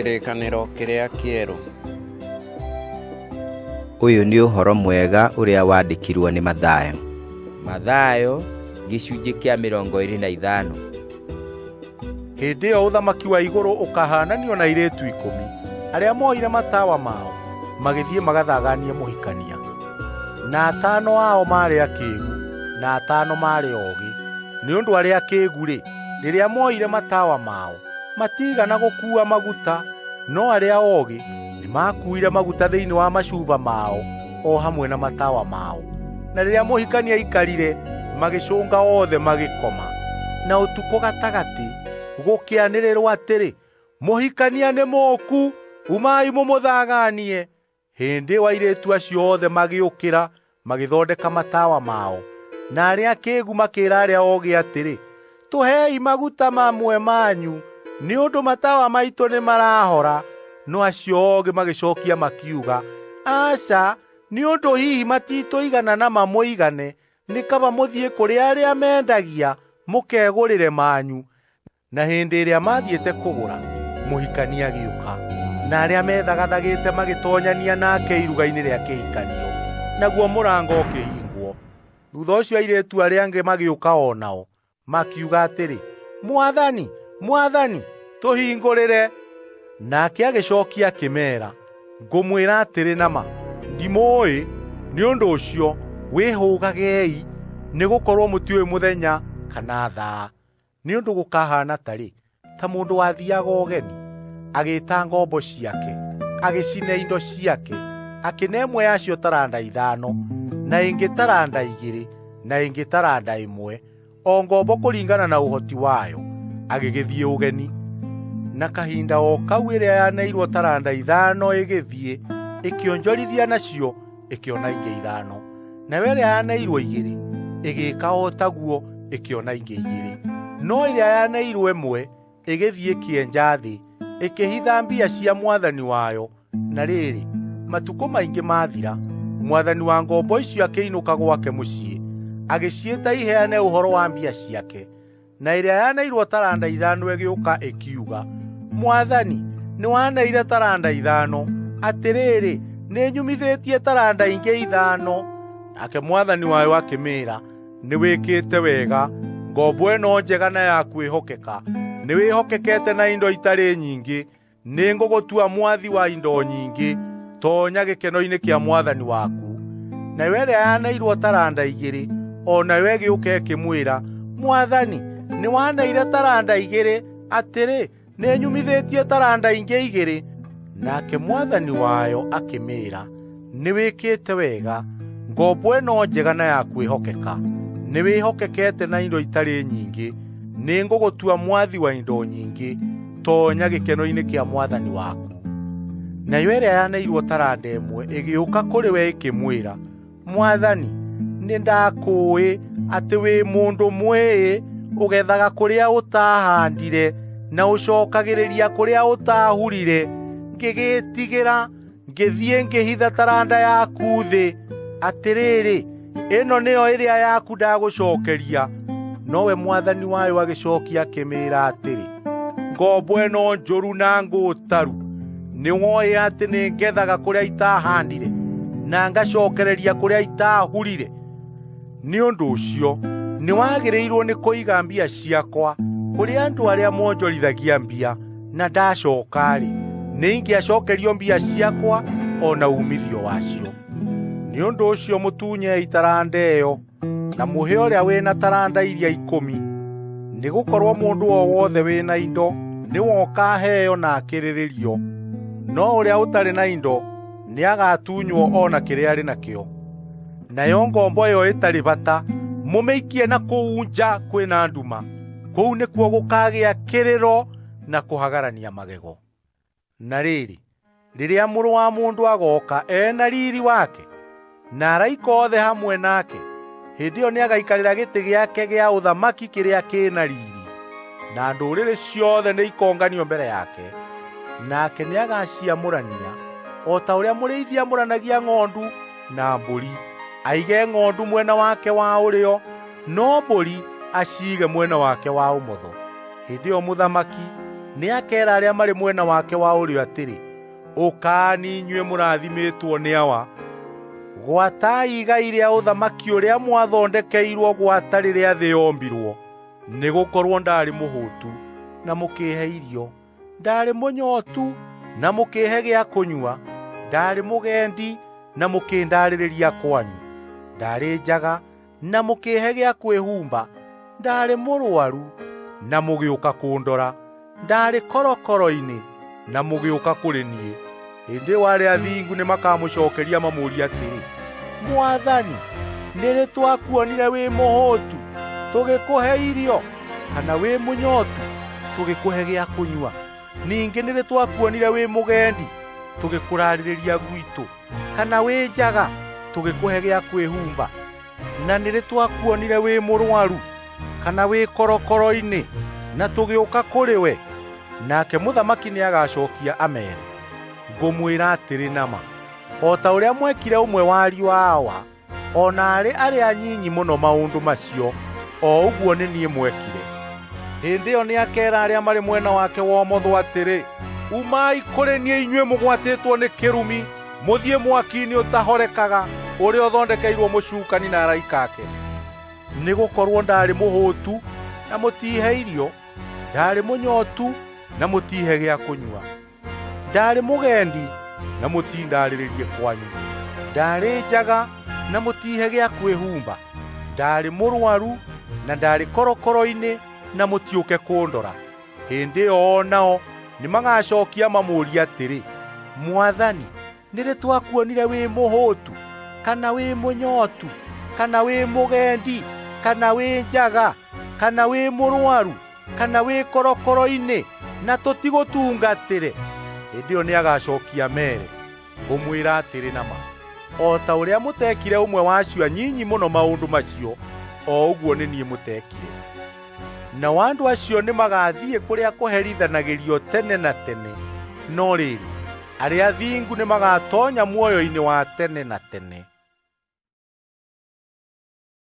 Kĩrĩkanĩro kĩrĩa kĩerũ. Ũyũ nĩ ũhoro mwega ũrĩa wandĩkirwo nĩ Mathayo. Mathayo gĩcunjĩ kĩa 25. Hĩndĩ ĩyo ũthamaki wa igũrũ ũkahaananio na airĩtu 10 arĩa moire matawa mao magĩthiĩ magathaganie mũhikania. Na 5 ao maarĩ akĩĩgu na 5 maarĩ oogĩ. Nĩ ũndũ arĩa akĩĩgu-rĩ, rĩrĩa moire matawa mao, matiigana gũkuua maguta, no arĩa oogĩ nĩmakuuire maguta thĩinĩ wa macuba mao o hamwe na matawa mao. Na rĩrĩa mũhikania aikarire, magĩcũnga othe magĩkoma. Na ũtukũ gatagatĩ gũkĩanĩrĩrwo atĩrĩ, mũhikania nĩ mũũku, umai mũmũthaganie. Hĩndĩ ĩyo airĩtu acio othe magĩũkĩra magĩthondeka matawa mao. Na arĩa akĩĩgu makĩĩra arĩa oogĩ atĩrĩ, tũhei maguta mamwe manyu, nĩ ũndũ matawa maitũ nĩmarahora. No acio oogĩ magĩcokia makiuga, aca, nĩ ũndũ hihi matitũigana na mamũigane, nĩ kaba mũthiĩ kũrĩ arĩa mendagia mũkegũrĩre manyu. Na hĩndĩ ĩrĩa mathiĩte kũgũra, mũhikania agĩũka, na arĩa methagathagĩte magĩtonyania nake iruga-inĩ rĩa kĩhikanio, naguo mũrango ũkĩhingwo. Thutha ũcio airĩtu arĩa angĩ magĩũka o nao, makiuga atĩrĩ, Mwathani, Mwathani, tũhingũrĩre. Nake agĩcokia akĩmeera, ngũmwĩra atĩrĩ na ma, ndimũũĩ. Nĩ ũndũ ũcio wĩhũgagei, nĩgũkorwo mũtiũĩ mũthenya kana thaa. Nĩ ũndũ gũkahaana tarĩ ta mũndũ wathiaga ũgeni, agĩĩta ngombo ciake, agĩcine indo ciake, akĩne ĩmwe yacio taranda 5, na ĩngĩ taranda 2, na ĩngĩ taranda 1, o ngombo kũringana na ũhoti wayo, agĩgĩthiĩ ũgeni. Na kahinda o kau ĩrĩa yaneirwo taranda 5 ĩgĩthiĩ, ĩkĩonjorithia nacio, ĩkĩona ingĩ 5. Nayo ĩrĩa yaneirwo 2 ĩgĩĩka o taguo, ĩkĩona ingĩ 2. No ĩrĩa yaneirwo 1 ĩgĩthiĩ ĩkĩenja thĩ, ĩkĩhitha mbia cia mwathani wayo. Na rĩrĩ, matukũ maingĩ mathira, mwathani wa ngombo icio akĩinũka gwake mũciĩ, agĩciĩta iheane ũhoro wa mbia ciake. Na ĩrĩa yaneirwo taranda 5 ĩgĩũka ĩkiuga, Mwathani, nĩwaneire taranda 5, atĩrĩrĩ, nĩnyumithĩtie taranda ingĩ 5. Nake mwathani wayo akĩmĩĩra, nĩwĩkĩte wega, ngombo ĩno njega na ya kwĩhokeka, nĩwĩhokekete na indo itarĩ nyingĩ, nĩngũgũtua mwathi wa indo nyingĩ, tonya gĩkeno-inĩ kĩa mwathani waku. Nayo ĩrĩa yaneirwo taranda 2 o nayo ĩgĩũka ĩkĩmwĩra, Mwathani, nĩwaneire taranda 2, atĩrĩ, nĩnyumithĩtie taranda ingĩ 2. Nake mwathani wayo akĩmĩĩra, nĩwĩkĩte wega, ngombo ĩno njega na ya kwĩhokeka, nĩwĩhokekete na indo itarĩ nyingĩ, nĩngũgũtua mwathi wa indo nyingĩ, tonya gĩkeno-inĩ kĩa mwathani waku. Nayo ĩrĩa yaneirwo taranda 1 ĩgĩũka kũrĩ we ĩkĩmwĩra, Mwathani, nĩndakũũĩ atĩ wĩ mũndũ mwĩĩ, ũgethaga kũrĩa ũtahandire na ũcokagĩrĩria kũrĩa ũtahurire. Ngĩgĩtigĩra, ngĩthiĩ ngĩhitha taranda yaku thĩ. Atĩrĩrĩ, ĩno nĩyo ĩrĩa yaku ndagũcokeria. Nowe mwathani wayo agĩcokia akĩmĩĩra atĩrĩ, ngombo ĩno njũru na ngũtaru, nĩwoĩ atĩ nĩngethaga kũrĩa itahandire na ngacokereria kũrĩa itahurire. Nĩ ũndũ ũcio nĩwagĩrĩirwo nĩ kũiga mbia ciakwa kũrĩ andũ arĩa monjorithagia mbia, na ndacoka-rĩ, nĩingĩacokerio mbia ciakwa o na umithio wacio. Nĩ ũndũ ũcio mũtunyei taranda ĩyo na mũhe ũrĩa wĩna taranda iria 10, nĩgũkorwo mũndũ o wothe wĩna indo nĩwe ũkaheo na akĩrĩrĩrio, no ũrĩa ũtarĩ na indo nĩagatunywo o na kĩrĩa arĩ nakĩo. Nayo ngombo ĩyo ĩtarĩ bata mũmĩikie na kũu nja kwĩna nduma, kũu nĩkuo gũkagĩa kĩrĩro na kũhagarania magego. Na rĩrĩ, rĩrĩa mũrũ wa mũndũ agoka ena riri wake na araika othe hamwe nake, hĩndĩ ĩyo nĩagaikarĩra gĩtĩ gĩake gĩa ũthamaki kĩrĩa kĩna riri, na ndũrĩrĩ ciothe nĩikonganio mbere yake. Nake nĩagaciamũrania o ta ũrĩa mũrĩithi amũranagia ng'ondu na mbũri, aige ng'ondu mwena wake wa ũrĩo, no mbũri aciige mwena wake wa ũmotho. Hĩndĩ ĩyo mũthamaki Nĩakeera arĩa marĩ mwena wake wa ũrĩo atĩrĩ, 'Ũkaani inyuĩ mũrathimĩtwo nĩ Awa, gwatai igai rĩa ũthamaki ũrĩa mwathondekeirwo gwata rĩrĩa thĩ yombirwo. Nĩgũkorwo ndaarĩ mũhũtu na mũkĩĩhe irio, ndaarĩ mũnyootu na mũkĩĩhe gĩa kũnyua, ndaarĩ mũgendi na mũkĩndarĩrĩria kwanyu, ndaarĩ njaga na mũkĩĩhe gĩa kwĩhumba, ndaarĩ mũrũaru na mũgĩũka kũndora, ndaarĩ korokoro-inĩ na mũgĩũka kũrĩ niĩ.' Hĩndĩ ĩyo arĩa athingu nĩmakamũcookeria mamũũrie atĩrĩ, 'Mwathani, nĩ rĩ twakuonire wĩ mũhũtu tũgĩkũhe irio, kana wĩ mũnyootu tũgĩkũhe gĩa kũnyua? Ningĩ nĩ rĩ twakuonire wĩ mũgendi tũgĩkũraarĩrĩria gwitũ, kana wĩ njaga tũgĩkũhe gĩa kwĩhumba? Na nĩ rĩ twakuonire wĩ mũrũaru kana wĩ korokoro-inĩ na tũgĩũka kũrĩ we?' Nake mũthamaki nĩagacookia ameere, 'Ngũmwĩra atĩrĩ na ma, o ta ũrĩa mwekire ũmwe wa ariũ a Awa, o na arĩ arĩa anyinyi mũno maũndũ macio, o ũguo nĩ niĩ mwekire.' Hĩndĩ ĩyo nĩakeera arĩa marĩ mwena wake wa ũmotho atĩrĩ, 'Umai kũrĩ niĩ inyuĩ mũgwatĩtwo nĩ kĩrumi, mũthiĩ mwaki-inĩ ũtahorekaga ũrĩa ũthondekeirwo mũcukani na araika ake. Nĩgũkorwo ndaarĩ mũhũtu na mũtiihe irio, ndaarĩ mũnyootu na mũtiihe gĩa kũnyua, ndaarĩ mũgendi na mũtindarĩrĩrie kwanyu, ndaarĩ njaga na mũtiihe gĩa kwĩhumba, ndaarĩ mũrũaru na ndaarĩ korokoro-inĩ na mũtiũke kũndora.' Hĩndĩ ĩyo o nao nĩmagacookia mamũũrie atĩrĩ, 'Mwathani, nĩ rĩ twakuonire wĩ mũhũtu, kana wĩ mũnyootu, kana wĩ mũgendi, kana wĩ njaga, kana wĩ mũrũaru, kana wĩ korokoro-inĩ, na tũtigũtungatĩre?' Hĩndĩ ĩyo nĩagacookia ameere, 'Ngũmwĩra atĩrĩ na ma, o ta ũrĩa mũtekire ũmwe wa acio anyinyi mũno maũndũ macio, o ũguo nĩ niĩ mũtekire.' Nao andũ acio nĩmagathiĩ kũrĩa kũherithanagĩrio tene na tene, no rĩrĩ, arĩa athingu nĩmagatoonya muoyo-inĩ wa tene na tene."